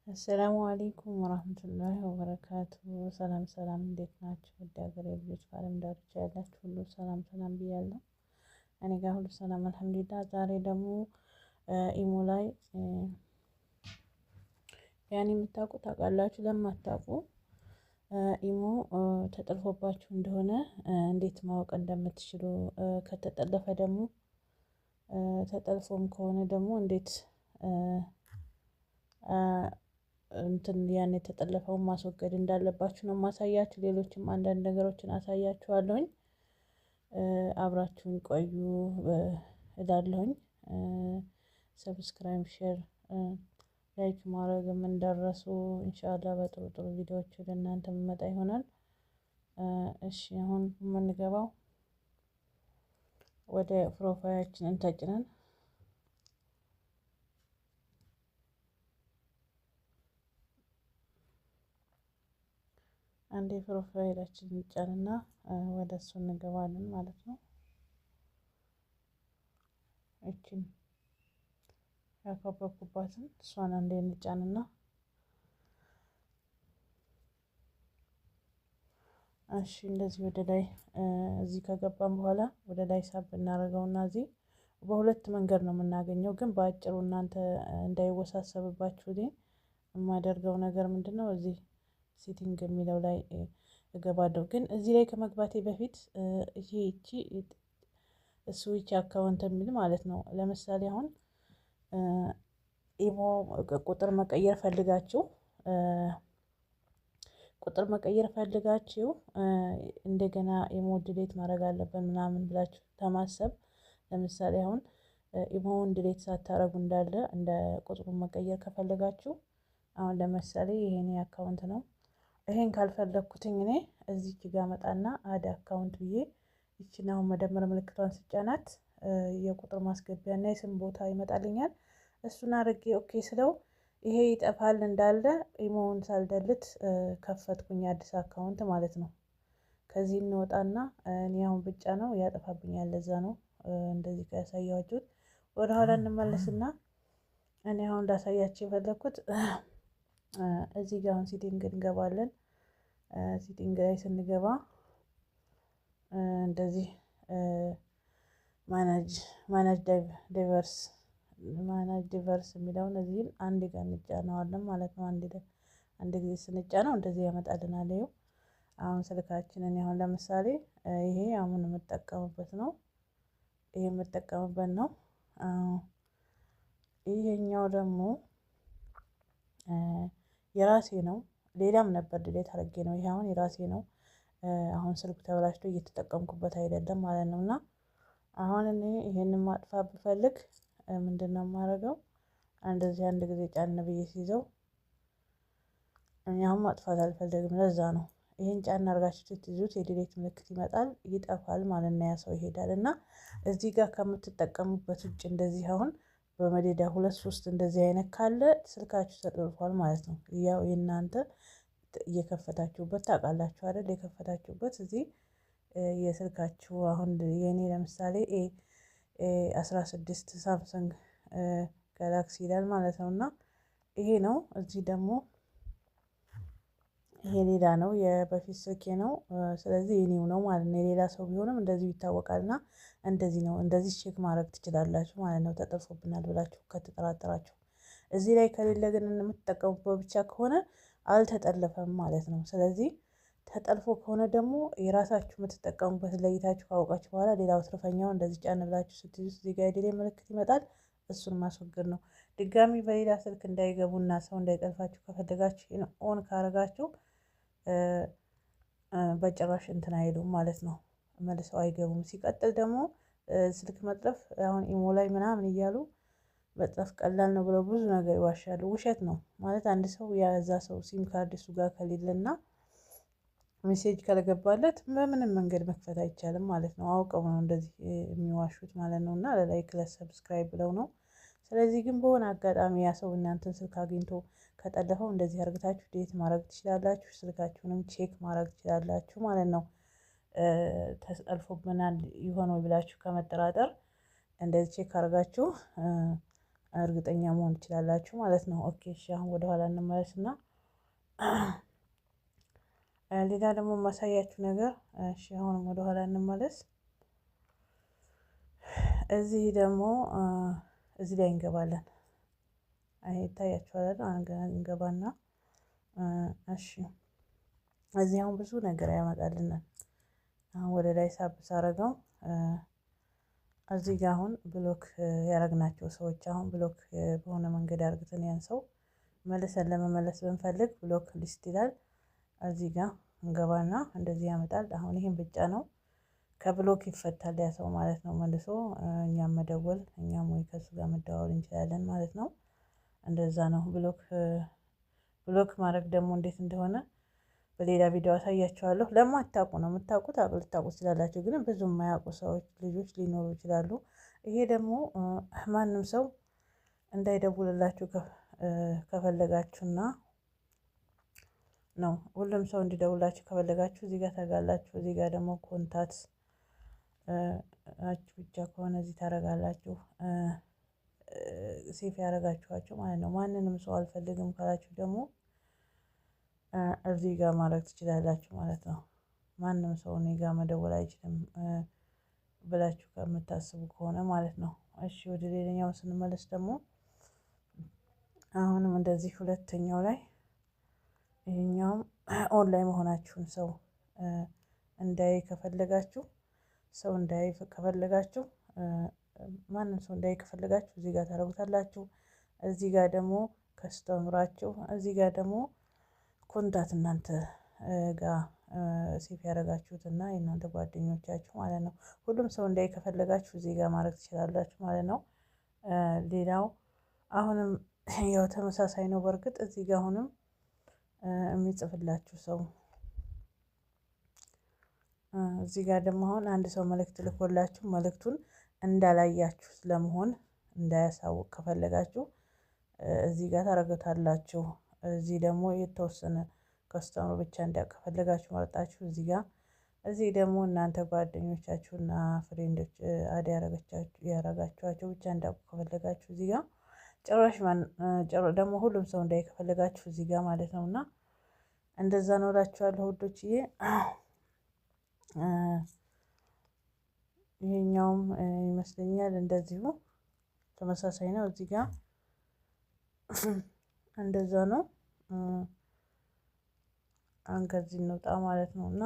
السلام عليكم ورحمة الله وبركاته። ሰላም ሰላም፣ እንዴት ናችሁ? ውድ ሀገሬ ልጆች በዓለም ዳርቻ ያላችሁ ሁሉ ሰላም ሰላም ብያለሁ። እኔ ጋር ሁሉ ሰላም الحمد لله። ዛሬ ደግሞ ኢሞ ላይ ያኔ የምታውቁ ታውቃላችሁ፣ ለማታውቁ ኢሞ ተጠልፎባችሁ እንደሆነ እንዴት ማወቅ እንደምትችሉ፣ ከተጠለፈ ደግሞ ተጠልፎም ከሆነ ደግሞ እንዴት እንትን ያን የተጠለፈውን ማስወገድ እንዳለባችሁ ነው ማሳያችሁ። ሌሎችም አንዳንድ ነገሮችን አሳያችኋለሁኝ። አብራችሁን ቆዩ እላለሁኝ። Subscribe፣ share፣ like ማድረግም እንዳትረሱ። إن شاء الله በጥሩ ጥሩ ቪዲዮዎች ወደ እናንተ የምመጣ ይሆናል። እሺ፣ አሁን የምንገባው ወደ profile ኣችንን ተጭነን አንዴ profile ኣችንን እንጫንና ወደ እሱ እንገባለን ማለት ነው። እችን ያከበብኩባትን እሷን አንዴ እንጫንና፣ እሺ፣ እንደዚህ ወደ ላይ እዚህ ከገባን በኋላ ወደ ላይ ሳብ እናደርገውና እዚህ በሁለት መንገድ ነው የምናገኘው፣ ግን በአጭሩ እናንተ እንዳይወሳሰብባችሁ እኔ የማደርገው ነገር ምንድን ነው? እዚህ setting የሚለው ላይ እገባለሁ። ግን እዚህ ላይ ከመግባቴ በፊት ይሄ እቺ switch account የሚል ማለት ነው። ለምሳሌ አሁን ኢሞ ቁጥር መቀየር ፈልጋችሁ እንደገና ኢሞ delete ማድረግ አለብን ምናምን ብላችሁ ከማሰብ፣ ለምሳሌ አሁን ኢሞውን delete ሳታረጉ እንዳለ እንደ ቁጥሩን መቀየር ከፈለጋችሁ፣ አሁን ለምሳሌ ይሄኔ account ነው። ይሄን ካልፈለግኩትኝ እኔ እዚች ጋ መጣና add account ብዬ ይችን አሁን መደመር ምልክቷን ስጫናት የቁጥር ማስገቢያ እና የስም ቦታ ይመጣልኛል። እሱን አድርጌ okay ስለው ይሄ ይጠፋል፣ እንዳለ ኢሞውን ሳል delete ከፈትኩኝ አዲስ account ማለት ነው። ከዚህ እንወጣና እኔ አሁን ብጫ ነው ያጠፋብኛል። ለዛ ነው እንደዚህ ያሳየኋችሁት። ወደኋላ እንመለስና እኔ አሁን ላሳያችሁ የፈለግኩት እዚህ ጋር አሁን setting እንገባለን። Setting ላይ ስንገባ እንደዚህ manage device የሚለውን እዚህን አንድ ጋር እንጫነዋለን ማለት ነው። አንድ ጊዜ ስንጫነው እንደዚህ ያመጣልናል። ይኸው አሁን ስልካችንን አሁን ለምሳሌ ይሄ አሁን የምጠቀምበት ነው። ይሄ የምጠቀምበት ነው። ይሄኛው ደግሞ የራሴ ነው። ሌላም ነበር፣ delete አድርጌ ነው። ይሄ አሁን የራሴ ነው። አሁን ስልኩ ተበላሽቶ እየተጠቀምኩበት አይደለም ማለት ነው። እና አሁን እኔ ይሄንን ማጥፋት ብፈልግ ምንድን ነው የማደርገው? እንደዚህ አንድ ጊዜ ጫን ብዬ ሲይዘው፣ እኔ አሁን ማጥፋት አልፈልግም። ለዛ ነው ይሄን ጫን አድርጋችሁ ስትይዙት የ delete ምልክት ይመጣል፣ ይጠፋል ማለት ነው። ያ ሰው ይሄዳል። እና እዚህ ጋር ከምትጠቀሙበት ውጭ እንደዚህ አሁን በመደዳ ሁለት ሶስት እንደዚህ አይነት ካለ ስልካችሁ ተጠልፏል ማለት ነው። ያው የእናንተ እየከፈታችሁበት ታውቃላችሁ አይደል? የከፈታችሁበት እዚህ የስልካችሁ አሁን የኔ ለምሳሌ A 16 ሳምሰንግ ጋላክሲ ይላል ማለት ነው። እና ይሄ ነው። እዚህ ደግሞ ይሄ ሌላ ነው፣ የበፊት ስልኬ ነው። ስለዚህ የኔው ነው ማለት ነው። የሌላ ሰው ቢሆንም እንደዚሁ ይታወቃል። እና እንደዚህ ነው፣ እንደዚህ check ማድረግ ትችላላችሁ ማለት ነው። ተጠልፎብናል ብላችሁ ከተጠራጠራችሁ። እዚህ ላይ ከሌለ ግን የምትጠቀሙበት ብቻ ከሆነ አልተጠለፈም ማለት ነው። ስለዚህ ተጠልፎ ከሆነ ደግሞ የራሳችሁ የምትጠቀሙበት ለይታችሁ ካወቃችሁ በኋላ ሌላው ትርፈኛው እንደዚህ ጫን ብላችሁ ስትይዙ እዚህ ጋር የ delete ምልክት ይመጣል። እሱን ማስወገድ ነው። ድጋሚ በሌላ ስልክ እንዳይገቡና ሰው እንዳይጠልፋችሁ ከፈለጋችሁ on ካረጋችሁ በጭራሽ እንትን አይሉም ማለት ነው። መልሰው አይገቡም። ሲቀጥል ደግሞ ስልክ መጥለፍ አሁን ኢሞ ላይ ምናምን እያሉ መጥለፍ ቀላል ነው ብለው ብዙ ነገር ይዋሻሉ። ውሸት ነው። ማለት አንድ ሰው የዛ ሰው ሲም ካርድ እሱ ጋር ከሌለና message ካልገባለት በምንም መንገድ መክፈት አይቻልም ማለት ነው። አውቀው ነው እንደዚህ የሚዋሹት ማለት ነው። እና ለ like ለ subscribe ብለው ነው። ስለዚህ ግን በሆነ አጋጣሚ ያ ሰው እናንተን ስልክ አግኝቶ ከጠለፈው እንደዚህ አርግታችሁ delete ማድረግ ትችላላችሁ። ስልካችሁንም check ማድረግ ትችላላችሁ ማለት ነው። ተጠልፎብናል ይሆን ወይ ብላችሁ ከመጠራጠር እንደዚህ check አድርጋችሁ እርግጠኛ መሆን ትችላላችሁ ማለት ነው። Okay እሺ፣ አሁን ወደኋላ እንመለስና ሌላ ደግሞ የማሳያችሁ ነገር፣ እሺ፣ አሁንም ወደኋላ እንመለስ። እዚህ ደግሞ እዚህ ላይ እንገባለን። ይሄ ይታያችኋል። እንገባና እሺ፣ እዚህ አሁን ብዙ ነገር ያመጣልናል። አሁን ወደ ላይ ሳብ ሳረገው እዚህ ጋር አሁን block ያረግናቸው ሰዎች፣ አሁን block በሆነ መንገድ አርግተን ያን ሰው መልሰን ለመመለስ ብንፈልግ block list ይላል። እዚህ ጋር እንገባና እንደዚህ ያመጣል። አሁን ይሄን ብቻ ነው ከ block ይፈታል ያ ሰው ማለት ነው። መልሶ እኛም መደወል እኛም ወይ ከሱ ጋር መደዋወል እንችላለን ማለት ነው። እንደዛ ነው። Block ማድረግ ደግሞ እንዴት እንደሆነ በሌላ ቪዲዮ አሳያችኋለሁ። ለማታውቁ ነው፣ የምታውቁት ልታውቁ ትችላላችሁ፣ ግን ብዙ የማያውቁ ሰዎች ልጆች ሊኖሩ ይችላሉ። ይሄ ደግሞ ማንም ሰው እንዳይደውልላችሁ ከፈለጋችሁና ነው። ሁሉም ሰው እንዲደውላችሁ ከፈለጋችሁ እዚህ ጋር ታደርጋላችሁ። እዚህ ጋር ደግሞ contact ኣችሁ ብቻ ከሆነ እዚህ ታደርጋላችሁ። Save ያደረጋችኋቸው ማለት ነው። ማንንም ሰው አልፈልግም ካላችሁ ደግሞ እዚህ ጋር ማድረግ ትችላላችሁ ማለት ነው። ማንም ሰው እኔ ጋር መደወል አይችልም ብላችሁ ከምታስቡ ከሆነ ማለት ነው። እሺ፣ ወደ ሌላኛው ስንመለስ ደግሞ አሁንም እንደዚህ ሁለተኛው ላይ ይሄኛውም ኦንላይን መሆናችሁን ሰው እንዳይ ከፈለጋችሁ፣ ሰው እንዳይ ከፈለጋችሁ፣ ማንም ሰው እንዳይ ከፈለጋችሁ እዚህ ጋር ታደርጉታላችሁ። እዚህ ጋር ደግሞ customer ኣችሁ፣ እዚህ ጋር ደግሞ contact እናንተ ጋር save ያደረጋችሁት እና የእናንተ ጓደኞቻችሁ ማለት ነው። ሁሉም ሰው እንዳይ ከፈለጋችሁ እዚህ ጋር ማድረግ ትችላላችሁ ማለት ነው። ሌላው አሁንም ያው ተመሳሳይ ነው። በእርግጥ እዚህ ጋር አሁንም የሚጽፍላችሁ ሰው፣ እዚህ ጋር ደግሞ አሁን አንድ ሰው መልእክት ልኮላችሁ መልእክቱን እንዳላያችሁ ለመሆን እንዳያሳውቅ ከፈለጋችሁ እዚህ ጋር ታረጉታላችሁ። እዚህ ደግሞ የተወሰነ customer ብቻ እንዲያውቅ ከፈለጋችሁ መርጣችሁ እዚህ ጋር፣ እዚህ ደግሞ እናንተ ጓደኞቻችሁና friend ኦች add ያረጋችኋቸው ብቻ እንዲያውቁ ከፈለጋችሁ እዚህ ጋር፣ ጭራሽ ደግሞ ሁሉም ሰው እንዳይ ከፈለጋችሁ እዚህ ጋር ማለት ነው። እና እንደዛ ነው እላችኋለሁ ውዶችዬ። ይሄኛውም ይመስለኛል እንደዚሁ ተመሳሳይ ነው። እዚህ ጋር እንደዛ ነው። አሁን ከዚህ እንውጣ ማለት ነው፣ እና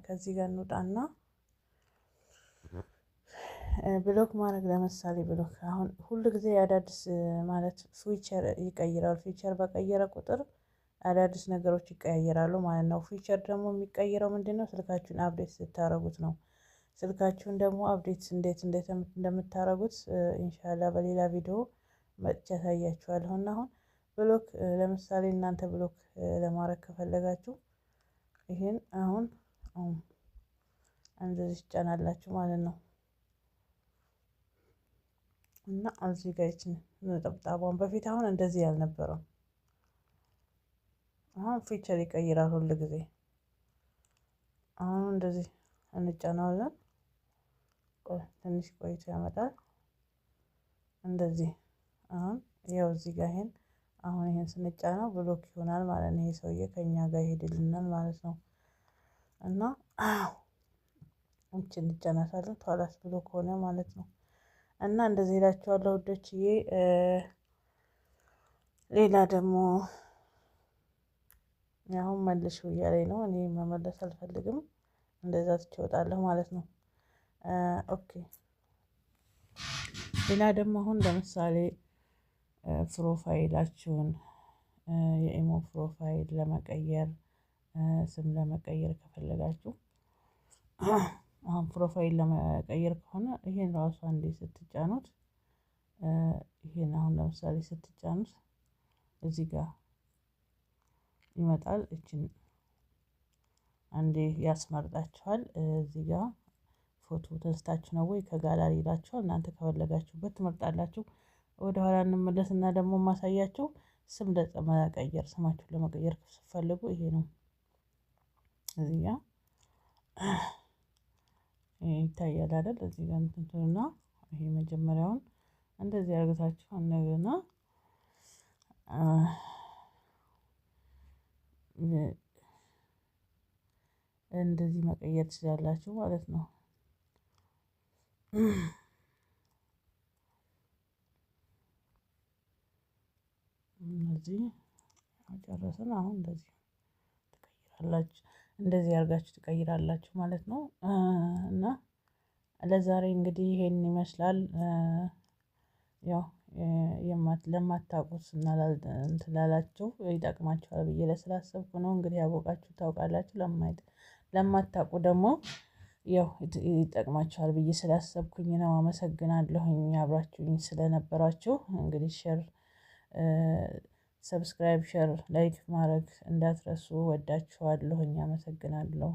ከዚህ ጋር እንውጣና block ማድረግ፣ ለምሳሌ block አሁን ሁሉ ጊዜ አዳዲስ ማለት feature ይቀይራል። Feature በቀየረ ቁጥር አዳዲስ ነገሮች ይቀያየራሉ ማለት ነው። Feature ደግሞ የሚቀየረው ምንድነው? ስልካችሁን update ስታረጉት ነው። ስልካችሁን ደግሞ update እንዴት እንዴት እንደምታረጉት ኢንሻላ በሌላ ቪዲዮ መጥቼ ያሳያችኋለሁ። እና አሁን block ለምሳሌ እናንተ block ለማድረግ ከፈለጋችሁ ይሄን አሁን እንደዚህ ትጫናላችሁ ማለት ነው። እና እዚህ ጋር ይችን ነጠብጣቧን፣ በፊት አሁን እንደዚህ ያልነበረው፣ አሁን feature ይቀይራል ሁል ጊዜ። አሁን እንደዚህ እንጫነዋለን። ትንሽ ቆይቶ ያመጣል። እንደዚህ አሁን ያው እዚህ ጋር ይሄን አሁን ይሄን ስንጫነው block ይሆናል ማለት ነው። ይሄ ሰውዬ ከኛ ጋር ይሄድልናል ማለት ነው። እና እቺ እንጫናታለን፣ ኋላስ block ሆነ ማለት ነው። እና እንደዚህ እላችኋለሁ ውዶችዬ። ሌላ ደግሞ አሁን መልሽው እያለኝ ነው። እኔ መመለስ አልፈልግም። እንደዛ ትቼ እወጣለሁ ማለት ነው። Okay፣ ሌላ ደግሞ አሁን ለምሳሌ profile ኣችሁን፣ የኢሞ profile ለመቀየር፣ ስም ለመቀየር ከፈለጋችሁ፣ አሁን profile ለመቀየር ከሆነ ይሄን ራሱ አንዴ ስትጫኑት፣ ይሄን አሁን ለምሳሌ ስትጫኑት እዚህ ጋር ይመጣል። እችን አንዴ ያስመርጣችኋል። እዚህ ጋር ፎቶ ተነስታችሁ ነው ወይ ከጋላሪ ይላችኋል። እናንተ ከፈለጋችሁበት ትመርጣላችሁ። ወደኋላ እንመለስና ደግሞ ማሳያችሁ ስም ለመቀየር፣ ስማችሁን ለመቀየር ስትፈልጉ ይሄ ነው። እዚህ ጋር ይታያል አይደል? እዚህ ጋር እንትንና ይሄ መጀመሪያውን እንደዚህ አርግታችሁ እንደገና እንደዚህ መቀየር ትችላላችሁ ማለት ነው። እነዚህ ጨረስን። አሁን እንደዚህ ትቀይራላችሁ፣ እንደዚህ አድርጋችሁ ትቀይራላችሁ ማለት ነው። እና ለዛሬ እንግዲህ ይሄን ይመስላል። ያው ለማታውቁት እና እንትን ላላችሁ ይጠቅማችኋል ብዬ ስላሰብኩ ነው። እንግዲህ ያወቃችሁ ታውቃላችሁ፣ ለማታውቁ ደግሞ ያው ይጠቅማችኋል ብዬ ስላሰብኩኝ ነው። አመሰግናለሁኝ አብራችሁኝ ስለነበራችሁ። እንግዲህ share፣ subscribe፣ share፣ like ማድረግ እንዳትረሱ። ወዳችኋለሁኝ። አመሰግናለሁ።